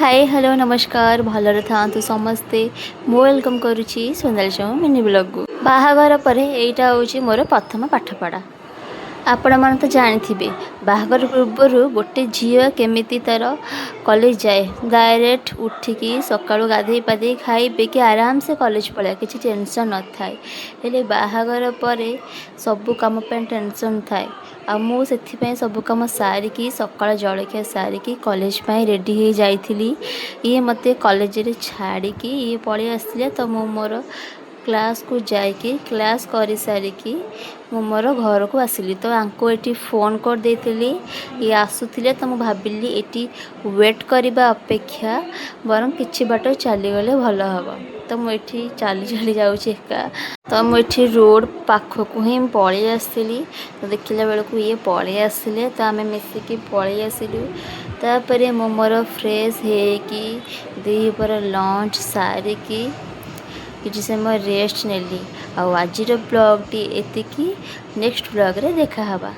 ହାଏ, hello, ନମସ୍କାର। ଭଲରେ ଥାଆନ୍ତୁ ସମସ୍ତେ। ମୁଁ welcome କରୁଛି ସୋନାଲି ସାହୁ ମିନି ବ୍ଲଗ୍କୁ। ବାହାଘର ପରେ ଏଇଟା ହେଉଛି ମୋର ପ୍ରଥମ ପାଠପଢ଼ା। ଆପଣମାନେ ତ ଜାଣିଥିବେ, ବାହାଘର ପୂର୍ବରୁ ଗୋଟେ ଝିଅ କେମିତି ତା'ର କଲେଜ ଯାଏ। ଡାଇରେକ୍ଟ ଉଠିକି ସକାଳୁ ଗାଧେଇ ପାଧେଇ, ଖାଇ ପିଇକି ଆରାମସେ କଲେଜ ପଳାଏ, କିଛି ଟେନସନ୍ ନଥାଏ। ହେଲେ ବାହାଘର ପରେ ସବୁ କାମ ପାଇଁ ଟେନସନ୍ ଥାଏ। ଆଉ ମୁଁ ସେଥିପାଇଁ ସବୁ କାମ ସାରିକି, ସକାଳ ଜଳଖିଆ ସାରିକି କଲେଜ ପାଇଁ ରେଡ଼ି ହେଇ ଯାଇଥିଲି। ଇଏ ମୋତେ କଲେଜରେ ଛାଡ଼ିକି ଇଏ ପଳେଇ ଆସିଥିଲେ। ତ ମୁଁ ମୋର କ୍ଲାସ୍କୁ ଯାଇକି, କ୍ଲାସ୍ କରିସାରିକି ମୁଁ ମୋର ଘରକୁ ଆସିଲି। ତ ୟାଙ୍କୁ ଏଠି ଫୋନ୍ କରିଦେଇଥିଲି, ଇଏ ଆସୁଥିଲେ। ତ ମୁଁ ଭାବିଲି, ଏଠି ୱେଟ୍ କରିବା ଅପେକ୍ଷା ବରଂ କିଛି ବାଟ ଚାଲିଗଲେ ଭଲ ହେବ। ତ ମୁଁ ଏଠି ଚାଲି ଚାଲି ଯାଉଛି ଏକା। ତ ମୁଁ ଏଠି ରୋଡ଼ ପାଖକୁ ହିଁ ପଳେଇ ଆସିଲି। ତ ଦେଖିଲା ବେଳକୁ ଇଏ ପଳେଇ ଆସିଲେ। ତ ଆମେ ମିଶିକି ପଳେଇ ଆସିଲୁ। ତାପରେ ମୁଁ ମୋର ଫ୍ରେଶ୍ ହେଇକି ଦ୍ୱିପହର ଲଞ୍ଚ ସାରିକି କିଛି ସମୟ ରେଷ୍ଟ ନେଲି। ଆଉ ଆଜିର ବ୍ଲଗ୍ଟି ଏତିକି। ନେକ୍ସଟ ବ୍ଲଗ୍ରେ ଦେଖା ହେବା।